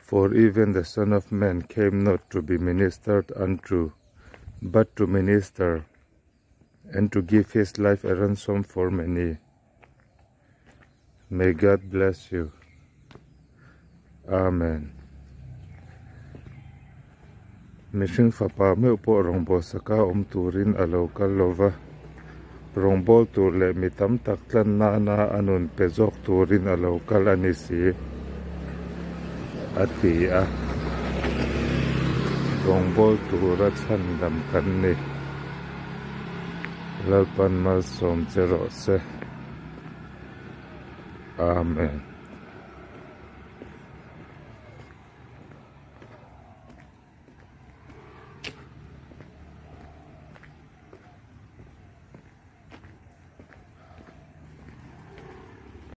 For even the Son of Man came not to be ministered unto, but to minister, and to give his life a ransom for many. May God bless you. Amen. Mihring fapa meuh pawh rawngbâwl saka awm turin a lo kal lo va, rawngbâwl tur leh mi tam tak tlan nana a nun pe zawk turin a lo kal a ni si, a ti a. Rawngbâwl tura chhandam kan ni. Lalpan malsawm che rawh se. Amen.